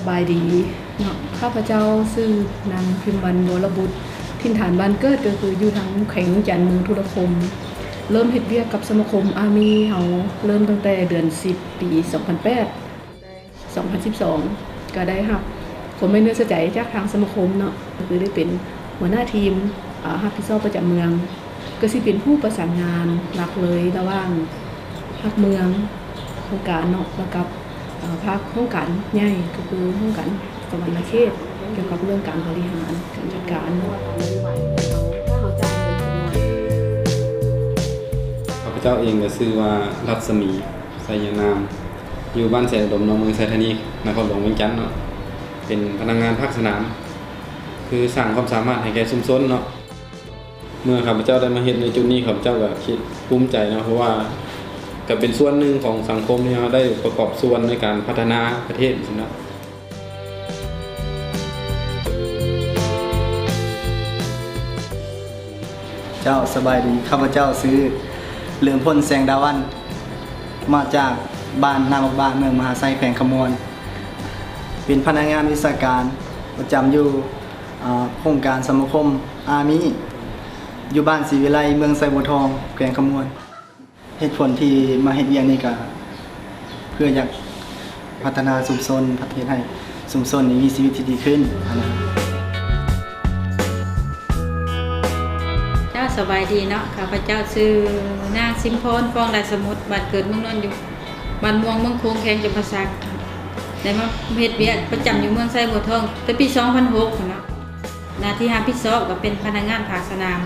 ສະບາຍດີເນາະ, ຂ້າພະເຈົ້າຊື່ນາງພິມວັນ ວໍລະບຸດ, ຖິ່ນຖານບ້ານເກີດກໍຄືຢູ່ທາງແຂວງວຽງຈັນ ເມືອງທຸລະຄົມ. ເລີ່ມເຮັດວຽກກັບສະມາຄົມອາມີເຮົາ ເລີ່ມຕັ້ງແຕ່ເດືອນສິບ ປີສອງພັນແປດ ສອງພັນສິບສອງ ກໍໄດ້ຮັບຄວາມໄວ້ເນື້ອເຊື່ອໃຈຈາກທາງສະມາຄົມເນາະ, ກໍຄືໄດ້ເປັນຫົວໜ້າທີມ ອາ ຮັບຜິດຊອບປະຈຳເມືອງ, ກໍຊິເປັນຜູ້ປະສານງານຫຼັກເລີຍລະຫວ່າງພາກເມືອງ ໂຄງການເນາະ ແລ້ວກັບ ເອີ ພາກຫ້ອງການໃຫຍ່ ກໍຄືຫ້ອງການສະຫວັນນະເຂດ ກ່ຽວກັບເລື່ອງການບໍລິຫານ ການຈັດການເນາະ. ຂ້າພະເຈົ້າເອງກໍຊື່ວ່າ ລັດສະໝີ ໄຊຍະນາມ ຢູ່ບ້ານແສງອຸດົມເນາະ ເມືອງໄຊທານີ ນະຄອນຫຼວງວຽງຈັນເນາະ, ເປັນພະນັກງານພາກສະໜາມ ຄືສ້າງຄວາມສາມາດໃຫ້ແກ່ຊຸມຊົນເນາະ. ເມື່ອຂ້າພະເຈົ້າໄດ້ມາເຮັດໃນຈຸດນີ້ ຂ້າພະເຈົ້າກໍຄິດພູມໃຈເນາະ ເພາະວ່າກໍເປັນສ່ວນໜຶ່ງຂອງສັງຄົມທີ່ເຮົາໄດ້ປະກອບສ່ວນໃນການພັດທະນາປະເທດຊີ້ນະ. ເຈົ້າ ສະບາຍດີ, ຂ້າພະເຈົ້າຊື່ ເຫຼີມພົນ ແສງດາວັນ ມາຈາກບ້ານນາບັກບາ ເມືອງມະຫາໄຊ ແຂວງຄຳມ່ວນ, ເປັນພະນັກງານວິຊາການປະຈຳຢູ່ ອາ ໂຄງການສະມາຄົມອາມີ ຢູ່ບ້ານສີວິໄລ ເມືອງໄຊບົວທອງ ແຂວງຄຳມ່ວນ. ເຫດຜົນທີ່ມາເຮັດວຽກນີ້ກະເພື່ອຢາກພັດທະນາຊຸມຊົນ, ເຮັດໃຫ້ຊຸມຊົນນີ້ມີຊີວິດທີ່ດີຂຶ້ນຫັ້ນນະ. ເຈົ້າ ສະບາຍດີເນາະ, ຂ້າພະເຈົ້າຊື່ນາງ ສິມພອນ ຟອງລາສະໝຸດ, ບ້ານເກີດເມືອງນອນ ຢູ່ບ້ານມ່ວງ ເມືອງໂຂງ ແຂວງຈຳປາສັກ, ໄດ້ມາເຮັດວຽກປະຈຳຢູ່ເມືອງໄຊບົວທອງແຕ່ປີສອງພັນຫົກພຸ້ນເນາະ. ໜ້າທີ່ຮັບຜິດຊອບກໍເປັນພະນັກງານພາກສະໜາມ.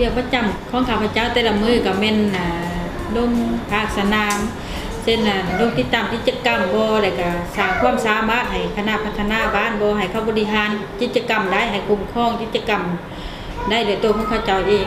ວຽກປະຈຳຂອງຂ້າພະເຈົ້າແຕ່ລະມື້ກໍແມ່ນ ອາ ລົງພາກສະໜາມ ເຊັ່ນ ອາ ລົງຕິດຕາມກິດຈະກຳບໍ ແລ້ວກໍສ້າງຄວາມສາມາດໃຫ້ຄະນະພັດທະນາບ້ານບໍ ໃຫ້ເຂົາບໍລິຫານກິດຈະກຳໄດ້ ໃຫ້ຄຸ້ມຄອງກິດຈະກຳໄດ້ດ້ວຍໂຕຂອງເຂົາເຈົ້າເອງ.